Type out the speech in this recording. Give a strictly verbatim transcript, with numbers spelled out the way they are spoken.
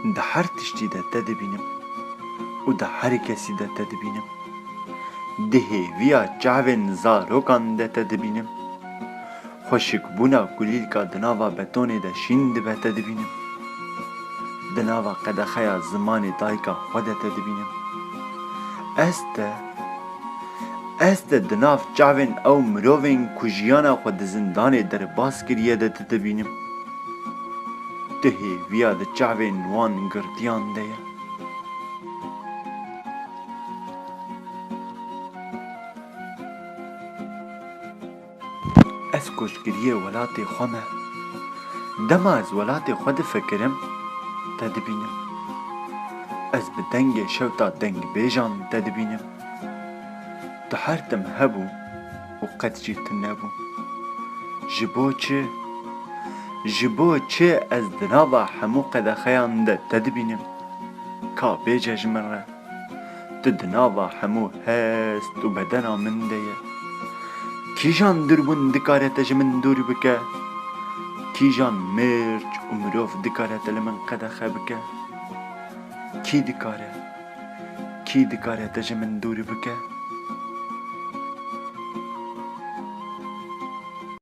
Di her tiştî de te dibînim û di her kesî de te dibînim. Di hêviya çavên zarokan de te dibînim. Xweşikbûna kulîlka di nava betonê de şîn dibe te dibînim. Di nava qedexeya zimanê dayika xwe de te dibînim. Ez te, ez te di nav çavên ew mirovên ku jiyana xwe di zindanê derbas kiriye de te dibînim. Tu hêviya di çavên wan girtiyan de ye. Ez koçgiriyê welatê xwe me. Dema ez welatê xwe difikirim, te dibînim. Ez bi dengê şewta dengbêjan te dibînim. Tu her tim hebû û qet jî tu nebû. Ji bo çi? Ji bo çi ez di nava hemû qedexeyan de te dibînim? Ka bêje ji min re. Tu di nava hemû hest û bedena min de ye. Kîjan dûrbûn dikare te ji min dûr bike? Kîjan mirç û mirov dikare te li min qedexe bike? Kî dikare? Kî dikare te ji min dûr bike?